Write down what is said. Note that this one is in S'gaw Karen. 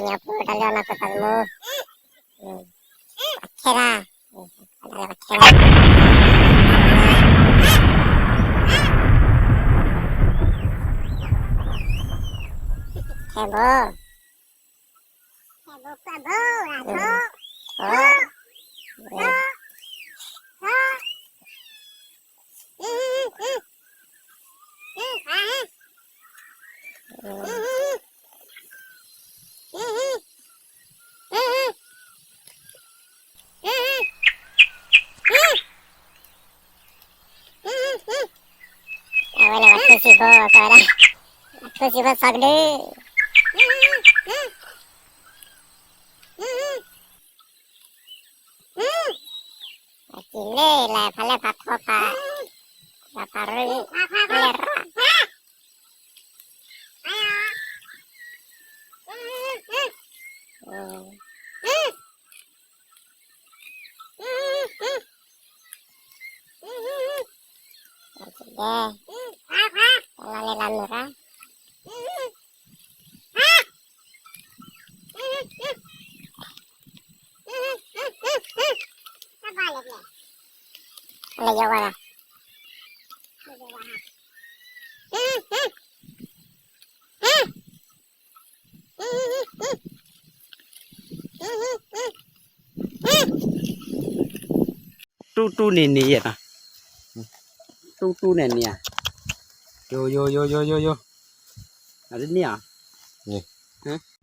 ညါပူၤတၢ်လၢအနီၢ်ခိသးသမူ, ခဲဒၣ်, ခဲဒၣ်, ခဲဘိ, ခဲဘိ, ခဲဘိ, အဝဲန့ၣ် ပှၤထူစံးဖိ ကဝဲဒၣ်, ပှၤထူစံးဖိစီၤကဒု, အစံးလၢ်လၢ် ဖးလဲၢ်ဖးထီဖး, ဖးရူ, ဖးလဲၢ်ရၣ်, အစံးလၢ်, တၢ်လၢလၢမုၢ်ရၣ်, လဲၤယဝဲဒၣ်, တူၢ်တူၢ်န့ၣ်န့ၣ်ယဲၢ်နီၤ, တူၢ်တူၢ်န့ၣ်န့ၣ်ဧါ, ယိယိယိယိယိယိ, အတန့ၢ်ဧါ, န့ၣ်,